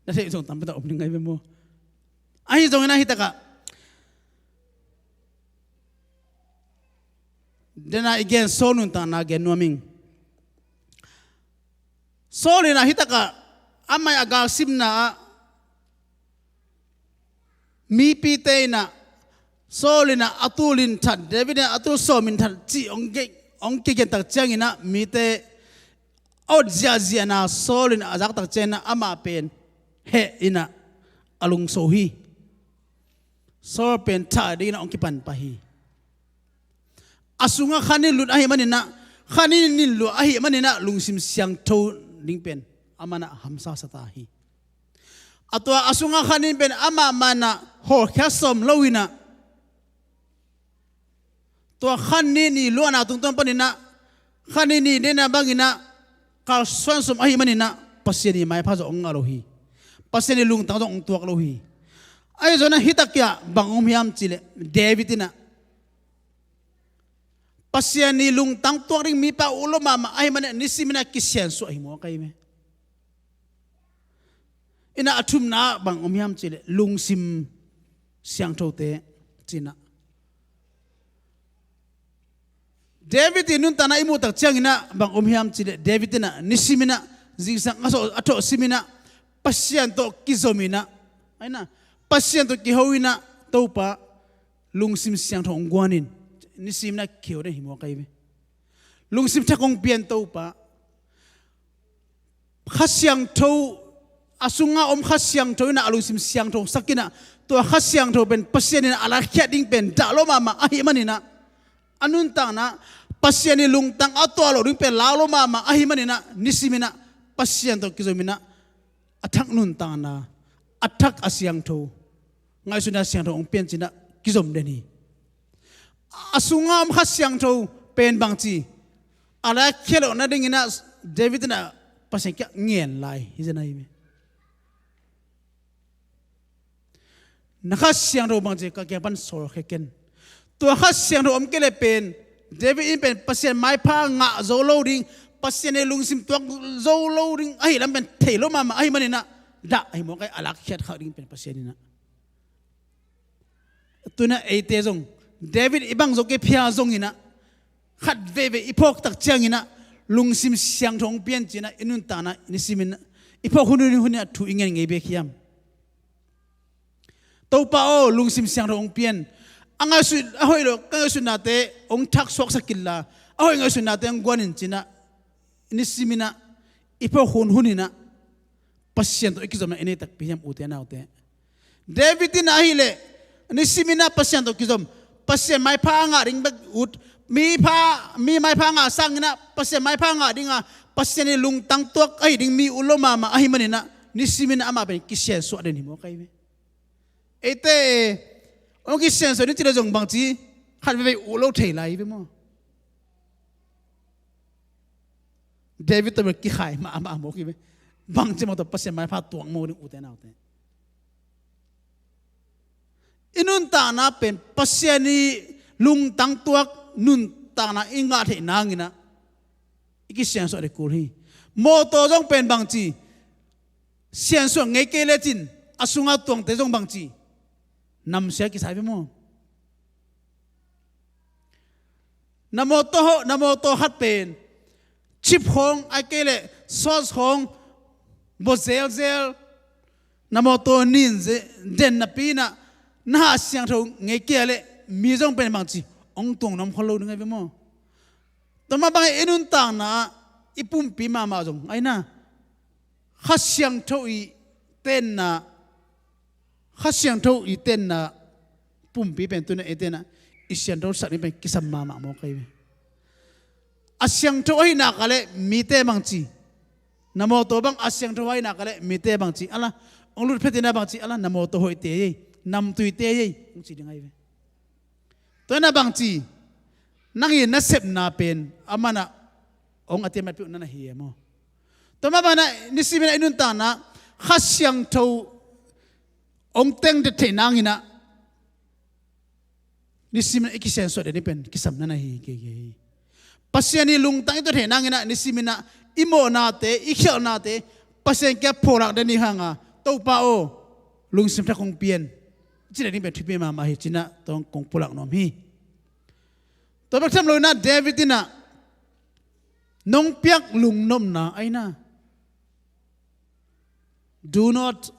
na theih zong tam peuh tak om ding ahi ve maw? Ahi zongin ah hi takah dena i gen Saul nuntakna gen nuam ing. Saul in ah hi takah amah i a galsimna ah mipite in ah Saul in ah a tul in that, David in ah a tul sawm in that cih hong ke-, hong kigen tak ciangin ah mite a awt ziahziahna Saul in a zak tak ciangin ah amah pen heh in ah a lungso hi. Saul pen thah dingin ah hong kipan pah hi. A sungah khanin lut ahih manin ah, khanin in luah ahih manin ah lungsim siangtho ding pen amah in ah hamsa sa ta hi. A tua a sungah khanin pen amah mah in ah hawlkhia sawm lo in ah, tua khanin i luahna tungtawn panin ah khanin i deihna bangin ah kalsuan sawm ahih manin ah Pasian i maipha zong hong ngah lo hi. Pasian i lungtang zong hong tuak lo hi. Ahi zongin ah hi takah bang om hiam cih leh, David in ah Pasian i lungtang tuak ding mipa ut lo mahmah ahih manin ah nisimin ah kisiansuah hi mawk ahi ve. In ah a thumna ah bang om hiam cih leh lungsim siangthote ci-in ah. David i nuntakna i muh tak ciangin ah bang om hiam cih leh, David in ah nisimin ah zingsang a thawh, a thawh simin ah Pasian tawh kizom in ah, ai na, Pasian tawh kiho in ah, Topa, lungsim siangtho hong guan in, nisimin ah kiho den hi mawk ahi ve. Lungsim thak hong pia in Topa. Kha Siangtho, a sunga om Kha Siangtho in ah a lungsim siangtho sak in ah, tua Kha Siangtho pen Pasian in ah a lakkhiat ding pen dah lo mahmah ahih manin ah, a nuntakna Pasian i lungtang a tuah loh ding pen lau lo mahmah ahih manin ah, nisimin ah Pasian tawh kizom in ah, a thak nuntakna, a thak a siangtho, ngaihsutna siangtho hong pia in ci-in ah kizom den hi. A sunga om Kha Siangtho pen bangci, a lakkhiat loh nadingin ah David in ah Pasian kiang ngen lai hi zen ahi ve. Na Kha Siangtho bangci ka kiang pan sawlkhia ken. Tua Kha Siangtho om kei leh pen David in pen Pasian maipha ngah zo lo ding, Pasian i lungsim tuak zo lo ding ahi lam pen thei lo mahmah ahih manin ah, dah ahi mawk ahi, a lakkhiat khak ding pen Pasian in ah. Tu-in ah eite zong, David i bang zo kei phia zongin ah, khat veivei i phawk tak ciangin ah lungsim siangtho hong pia in ci-in ah i nuntakna nisimin ah, i phawk hun hun in ah thu i ngen ngei bek hiam? Topa aw, lungsim siangtho hong pia in. A ngaihsut, a hoih lo ka ngaihsutnate hong thaksuaksak inla, a hoih ngaihsutnate hong guan in ci-in ah nisimin ah, i phawk hun hun in ah Pasian tawh i kizomna i nei takpi hiam, ute naute? David in ah ahih leh nisimin ah Pasian tawh kizom, Pasian maipha a ngah ding bek ut, mi pha, mi maipha a ngah sangin ah Pasian maipha a ngah ding a, Pasian i lungtang tuak ahi ding mi ut lo mahmah ahih manin ah, Nisimin amah pen kisiansuah den hi maw, kai ve. Eite hong kisiansuah ni ci le zong bangci, khat veve uh lo thei lai hi ve maw. David tawh bel kikhai mahmah maw, kai ve. Bangci maw, tawh Pasian maipha tuak maw ding, ute naute. I nuntakna pen Pasian i lungtang tuak nuntakna i ngah theih nanginah i kisiansuah ding kul hi. Mawtaw zong pen bangci, siansuah ngei kei lecin a sunga tuangte zong bangci, namsia kisa hi ve maw. Na mawtaw, na mawtaw khat pen chip hong, ai kei leh sauce hong bua zelzel, na mawtaw nin ze-, den napi inah na hah siangtho ngei kei a leh mi zong pen bangci hong tuang nuam khol lo ding ahi ve maw. Tua mah bangin i nuntakna ah i pumpi mahmah zong ahi na, Kha Siangtho i tenna, Kha Siangtho i tenna pumpi pen tuna eite inah i siangthosak ding pen kisam mahmah maw, kai ve. A siangtho ahi nak a leh mite bangci, na mawtaw bang a siangtho ahi nak a leh mite bangci, ala, hong lut phetina bangci, ala, na mawtaw hoihte ei, namtuite ei, hong ci ding ahi ve. Tua inah bangci, nang i nasepna pen a manah hong a tiamatpih uh na na hi e maw. Tua mah banah nisimin ah i nuntakna Kha Siangtho hong tengdet theih nanginah nisimin ah i kisiansuah den ding pen kisam na na hi kei kei hi. Pasian i lungtang i tuah theih nanginah nisimin ah i mawhnate, i khialhnate Pasian kiang phuahlak den ding hanga, Topa aw, lungsim thak hong pian, ci den ding pen thupi mahmah hi cinah tua kong pulak nuam hi. Tua bek tham loinah David inah nong piak lungnopna ahi na, "Do not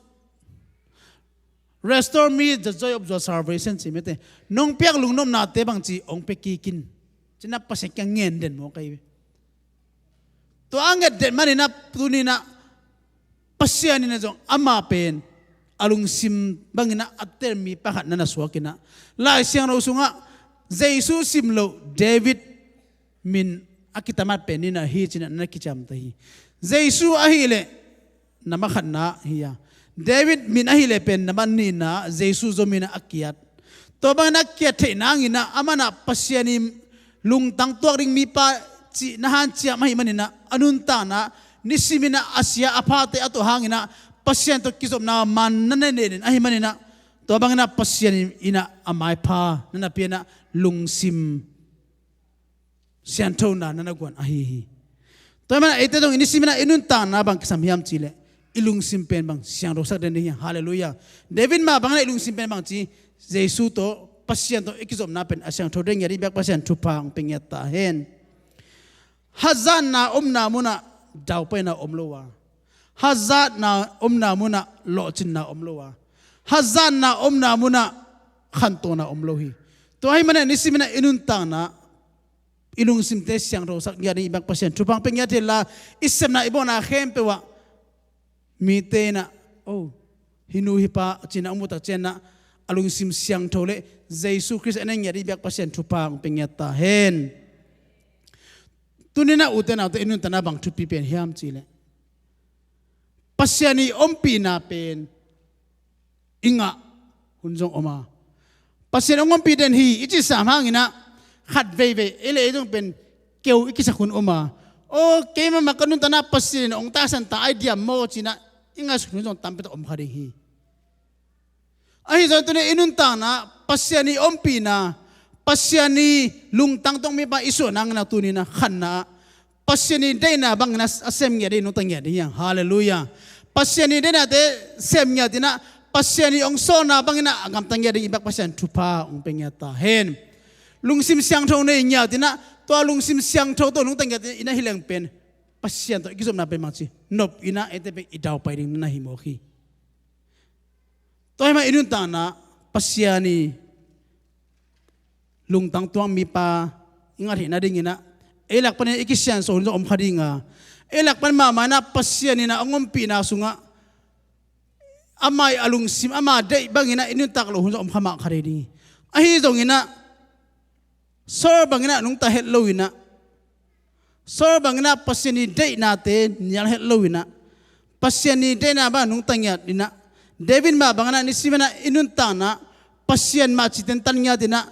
restore me the joy of your salvation," ci mete. Nong piak lungnopnate bangci hong pia kikin, cinah Pasian kiang ngen den maw, kai ve. Tua a nget den maninah tuninah Pasian inah zong amah pen a lungsim banginah a tel mipa khat na na suakinah, Lai Siangtho sungah Jesu sim loh David min a kitamat pen inah hi cinah na kiciamta hi. Jesu ahileh na makhatna hi a, David min ahileh pen na manihna, Jesu zom inah a kiat. Tua bangin a kiat theih nanginah a manah Pasian i lungtang tuak ding mipa cih na hanciam ahi maninah a nuntakna nisiminah a sia a phate a tuah hanginah Pasian tawh kizopna man na na nenin ahi maninah tua banginah Pasian inah a maipha na na pianah lungsim sianthona na na guan ahi hi. Tua hi manah eite zong i nisiminah i nuntakna bang kisam hiam cihleh i lungsim pen bang siangthosak den ding hi. Halleluiah. David mah banginah i lungsim pen bangci, Jesu tawh, Pasian tawh i kizopna pen a siangtho den ngiat ding biak Pasian thupha hong pia ngiat ta hen. Hazatna omna munah daupaina om lo a, hazatna omna munah lawhcinna om lo a, hazatna omna munah khantohna om lo hi. Tua ahi manah nisiminah i nuntakna i lungsimte siangthosak ngiat ding i biak Pasian thupha hong pia ngiat hi la, i sepna i bawlna khempeuh ah mite inah, "Oh, hih nu hih pa," cinah hong muhtak cianah a lungsim siangtho le Jesu Khrist a nei ngiat ding i biak Pasian thupha hong pia ngiat ta hen. Tuninah ute naute i nuntakna bang thupi pen hiam cihleh Pasian i ompihna pen i ngah hun zong om a, Pasian hong ompih den hi i cih sam hanginah khat veivei ei le ei zong pen keu i kisak hun om a, "Aw, keimah mah ka nuntakna Pasian in hong taksan ta ai diam maw," cinah i ngaihsut hun zong tampi tak om kha ding hi. Ahi zong tuni i nuntakna Pasian i ompihna, Pasian i lungtang tuak mipa i suah nanginah tuninah khatna ah Pasian i deihna bangin a sem ngiat ding, nungta ngiat ding hi hang. Halleluiah. Pasian i deihnate sem ngiat inah Pasian i hong sawlna bangin a gamta ngiat ding i biak Pasian thupha hong pia ngiat ta hen. Lungsim siangtho nei ngiat inah tua lungsim siangtho tawh nungta ngiat inah hi leng pen Pasian tawh i kizopna pen bangci nop inah eite pen i daupai ding na hi mawk hi. Tua hi mah i nuntakna Pasian i lungtang tuak mipa i ngah theih nadinginah ei lak panin i kisiansuah hun zong om kha dinga, ei lak pan mahmah inah Pasian inah a ompihna sungah ama i a lungsim ama deih banginah i nuntak loh hun zong om kha mah kha dei ding hi. Ahi zonginah Saul banginah nungta het loinah, Saul banginah Pasian i deihnate nial het loinah, Pasian i deihna bang nungta ngiat inah, David mah bang inah nisim inah i nuntakna Pasian mah cih tentan ngiat inah,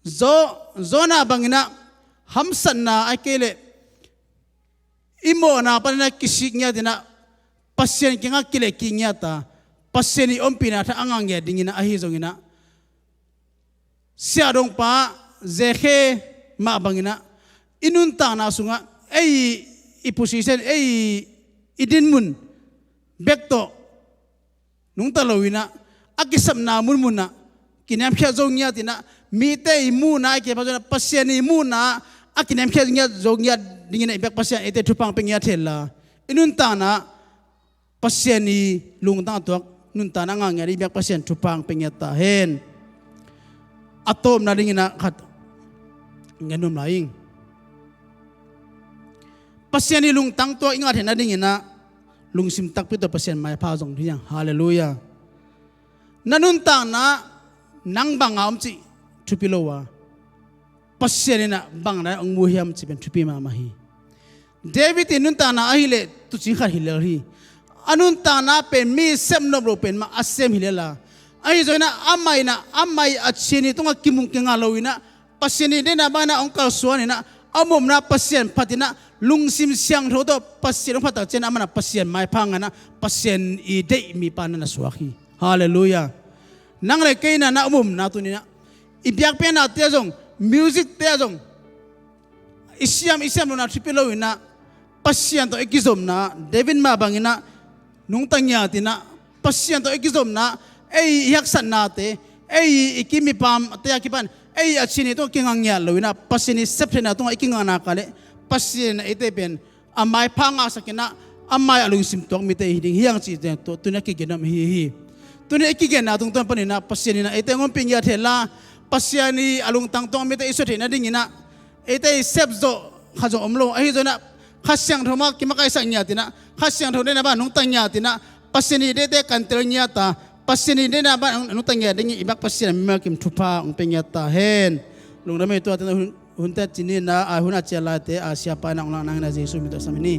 Zo, Jonah bang inah hamsatna ahih kei leh i mawhna pan inah kisik ngiat inah, Pasian kiangah kilehkik ngiat a, Pasian i ompihna thak a ngah ngiat ding inah, ahi zong inah siahdongpa Zakhe mah bang inah i nuntakna sungah ei i position, ei i dinmun bek tawh nungta lo inah, a kisapna munmun ah kiniamkhiat zo ngiat inah, mite i muhna i kipha zo inah, Pasian i muhna a kiniamkhiat ngiat zo ngiat ding inah i biak Pasian eite thupha hong pia ngiat hen la, i nuntakna Pasian i lungtang a tuak nuntakna a ngah ngiat ding i biak Pasian thupha hong pia ngiat ta hen. A tawpna ding inah khat ngen nuam lai ing. Pasian i lungtang tuak i ngah theihna ding inah lungsim takpi tawh Pasian maipha zong hi hang. Halleluiah. Na nuntakna nang bang a om cih thupi lo a, Pasian inah bang dan hong mu hiam cih pen thupi mahmah hi. David i nuntakna ahih leh tuucing khat hi lel hi. A nuntakna pen mi sepnop lo pen mah a sem hi lel a, ahi zong inah amah inah amah i a cin i tungah kimung kingah lo inah, Pasian i deihna bang inah hong kalsuan inah, a omna Pasian phat inah, lungsim siangtho tawh Pasian hong phat tak ciang amah inah Pasian maipha ngah inah, Pasian i deih mipa na na suak hi. Halleluiah. Nang le kei inah na omna tuni inah i biakpiaknate ah zong, musicte ah zong, i siam i siam lohna thupi lo inah, Pasian tawh i kizopna, David mah bang inah nungta ngiat inah, Pasian tawh i kizopna, ei i haksatnate, ei i kimipamte a kipan ei a cin i tungah kingah ngiat lo inah, Pasian i septheihna tungah i kingah nak leh, Pasian inah eite pen a maipha ngahsak inah, amah i a lungsim tuak mite i hi ding hi hang cih tuni a kigen nuam i hi hi. Tuni a kigenna tungtawn pan inah Pasian inah eite hong ompih ngiat hen la, Pasian i a lungtang tuak mite i suah theihna ding inah, eite i sep zawh khat zong om lo, ahi zong inah Kha Siangtho mah kimakaihsak ngiat inah, Kha Siangtho deihna bang nungta ngiat inah, Pasian i deihte kantel ngiat a, Pasian i deihna bang nungta ngiat ding i biak Pasian mimal kim thupha hong pia ngiat ta hen. Lungdam ei. Tua tena hun, hunte cin inah, a hun a ciah laite a siapa inah hong lak nang inah Jesu min tawh sam hi ni.